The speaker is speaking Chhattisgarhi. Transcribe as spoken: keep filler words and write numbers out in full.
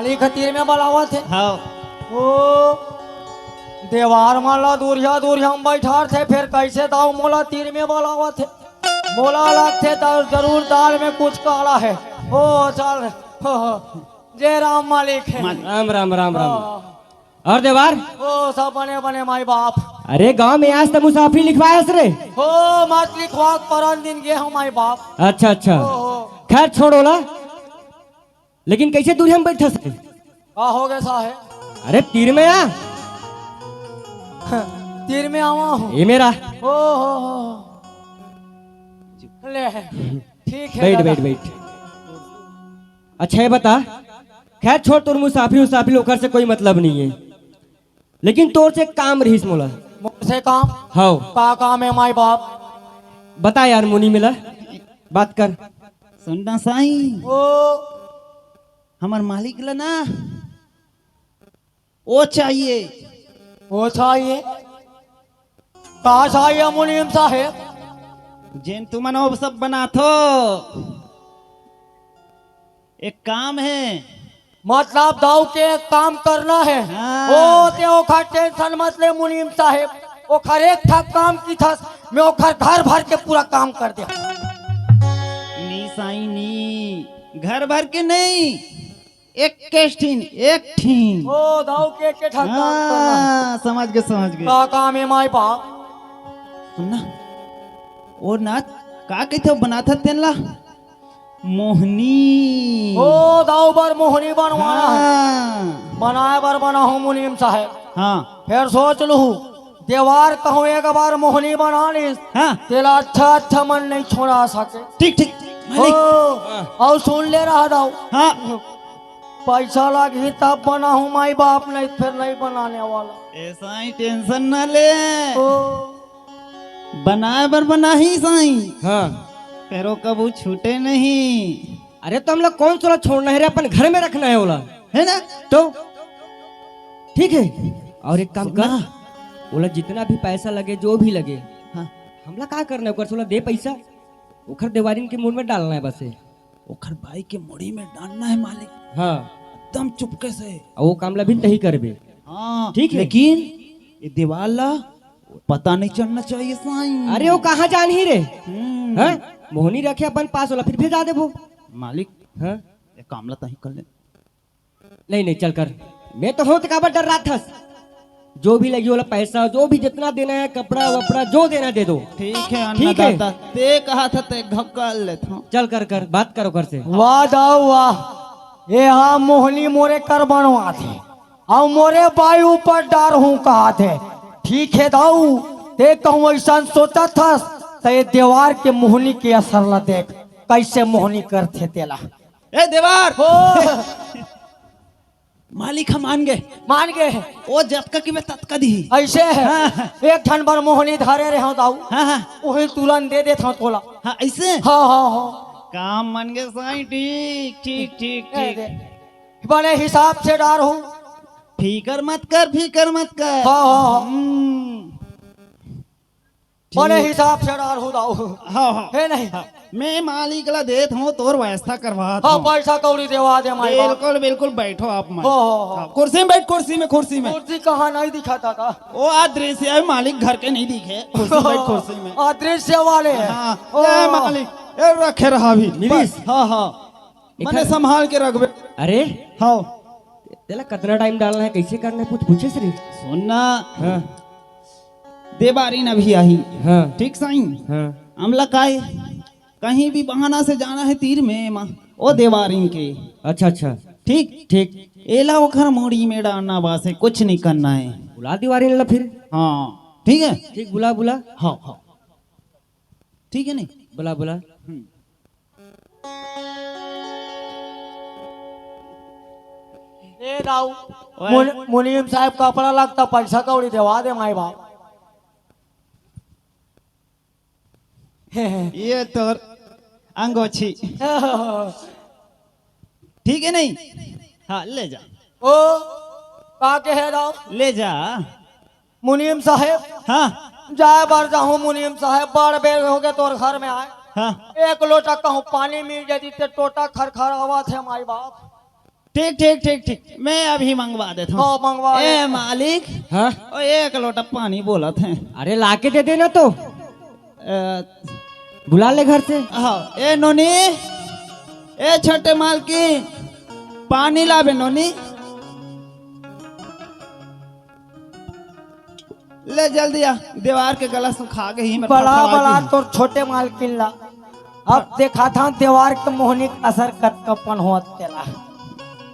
मालिक ह तीर में बलावत हे। हाँ। ओ, देवार मन ला दूरिहा दूरिहा में बैठारथे, फेर कइसे दाऊ मोला तीर में बलावत हे? मोला लगथे त जरूर दाल में कुछ काला हे। ओ, चल, हो, हो, जय राम मालिक हे। मालिक। राम, राम, राम, राम। हाँ। अउ देवार? ओ, सब बने बने माई बाप। अरे, गांव में आज त मुसाफिरी लिखवाय हस रे। ओ, मत लिखवा, परन दिन गे हंव माई बाप। अच्छा, अच्छा। ओ, हो। खैर, छोड़ ओला। लेकिन कइसे दूरिहा में बैठस रे? का होगे साहेब? अरे, तीर में आ। तीर में आवा हंव। ए मेर आ। ओ, हो, हो। ले, ठीक हे बैठ, दादा। बैठ, बैठ। अच्छा, ये बता, खैर छोड़, तोर मुसाफिरी उसाफिरी, ओकर से कोई मतलब नइ हे, लेकिन तोर से काम रहिस मोला। मोर से काम? हव। का काम हे माई बाप? बता यार, मुंह नइ मिला, बात कर। सुन ना साईं, ओ। हमर मालिक ला ना, ओ चाहिए। ओ चाहिए? का चाहिए मुनीम साहेब? जेन तुमन ओ सब बनाथो, एक काम हे। मतलब दाऊ के एक काम करना हे। हाँ। ओ, तें ओखर tension मत ले मुनीम साहेब, ओखर एक ठा काम किथस, मैं ओखर घर भर के पूरा काम कर देहूं। नी साईं नी, घर भर के नहीं, एक केस ठिन, एक ठिन। ओ, दाऊ के, के ठा काम करना हे। हाँ, समझ गे, समझ गे। का काम हे माई बाप? सुन ना, ओ ना, का कहिथे बनाथस तेन ला? मोहनी। ओ, दाऊ बर मोहनी बनवाना हे। हाँ। बनाय बर बना हूं मुनीम साहेब। हाँ। फेर सोच लूहू, देवार कहूं एक बार मोहनी बना लिस, हाँ। तेला अच्छा अच्छा मन नइ छोड़ा सके। ठीक, ठीक। मालिक। ओ, अउ सुन ले रहा दाऊ। हाँ। पइसा लगही तब बनाहूं माई बाप, नइ फेर नइ बनाने वाला। ए साईं tension ना ले। ओ। बनाय बर बनाही साईं। हाँ। फेर ओ कभू छूटे नहीं। अरे त हमला कोन सा ओला छोड़ना हे रे, अपन घर में रखना हे ओला। हे ना? तो ठीक हे, अउ एक काम कर, सुन ना। ओला जितना भी पइसा लगे, जो भी लगे, हाँ। हमला का करना हे ओकर से, ओला दे पइसा, ओखर देवारिन के मुड़ में डालना हे बस। ओखर बाई के मुड़ी में डालना हे मालिक। हाँ। एकदम चुपके से। अउ ओ काम ला भी तहीं करबे। हाँ, ठीक हे। लेकिन ये देवार ला पता नइ चलना चाहिए साईं। अरे ओ कहाँ जानही रे? हम्म। हाँ? मोहनी रखे अपन पास, ओला फिर भेजा देबो। मालिक, हाँ? ये काम ला तहीं कर ले। नहीं, नहीं, चल कर। मैं तो हूं, त काबर डर्राथस? जो भी लगही ओला पइसा, जो भी जितना देना हे, कपड़ा वपड़ा, जो देना दे दो। ठीक हे, ठीक हे। अन्नदाता, तें कहथस ते घक्का लेथंव। चल कर, कर, बात कर ओकर से। वाह दाऊ वाह, ए हा मोहनी मोरे कर बनवाथे, अउ मोरे बाई ऊपर डारहूं कहथे। ठीक हे दाऊ, तें कहूं अइसन सोचथस, त ए देवार के मोहनी के असर ला देख, कइसे मोहनी करथे तेला। ए देवार! हो। मालिक ह मान गे। मान गे। ओ जतका कहिबे ततका दिही। अइसे हे। हाँ। एक ठन बर मोहनी धरे रेहेंव दाऊ। हाँ, हाँ। ओही तुरंत दे देथंव तोला। हाँ, अइसे? हाँ, हाँ, हाँ। काम मान गे साईं, ठीक, ठीक, ठीक, ए, ठीक। दे। बने हिसाब से डारहूं। फिकर मत कर, फिकर मत कर। हाँ, हाँ, हाँ। हम्म। बने ठीक। हिसाब से डारहूं दाऊ। हाँ, हाँ। हे नहीं? हाँ। मैं मालिक ला देत हंव, तोर व्यवस्था करवात हंव। हाँ, पइसा कौड़ी देवा दे माई बाप। बिल्कुल, बिल्कुल, बइठो आप मन। हो, हो, हो। हाँ, कुर्सी में बइठ, कुर्सी में, कुर्सी में। कुर्सी कहाँ नइ दिखत हे का? ओ अदृश्य हे, मालिक घर के नइ दिखे। कुर्सी में बइठ, कुर्सी में। अदृश्य वाले हे। हाँ, ओ। ए मालिक, ए रखे रहा अभी। मिलिस? बस, हाँ, हाँ। मने एखर संभाल के रखबे। अरे। हाँ। तेला कतना टाइम डालना हे, कइसे करना हे, कुछ पूछे से रे? सुन ना। हाँ। देवारिन अभी आही। हाँ। ठीक साईं? हाँ। हमला काय? कहीं भी बहाना से जाना हे तीर में, मा-, ओ देवारिन के। अच्छा, अच्छा। ठीक? ठीक। एला ओखर मुड़ी में डालना बस हे, कुछ नइ करना हे। बुला देवारिन ला फिर। हाँ। ठीक हे? ठीक, बुला, बुला। हाँ, हाँ। ठीक हे नहीं? बुला, बुला। हम्म। ए दाऊ, ओए। मुन-, मुनीम साहेब कपड़ा लगता, पइसा कौड़ी देवा दे माई बाप। ये तोर अंगोछी। ठीक हे नहीं? हाँ, ले जा। ओ, का कहे दाऊ? ले जा। मुनीम साहेब। हाँ। जाय बर जाहूं मुनीम साहेब, बड़ बेर होगे तोर घर में आय। हाँ। एक लोटा कहूं पानी मिल जाती ते टोटा खरखरावत हे माई बाप। ठीक ठीक ठीक ठीक, मैं अभी मंगवा देता हूँ। हाँ, मंगवा ए दे। मालिक, हाँ? ओ एक लोटा पानी बोलत हे। अरे लाके दे देना तो। ए, बुला ले घर से। हाँ, ए नोनी, ए छोटे मालकिन, पानी लाबे नोनी। ले जल्दी आ, देवार के गला सुखा गे ही, मैं बड़ा फड़फड़ा बड़ा गे। तोर छोटे मालकिन ला। अब देखा था देवार के मोहनी के असर कतका पन होत तेला।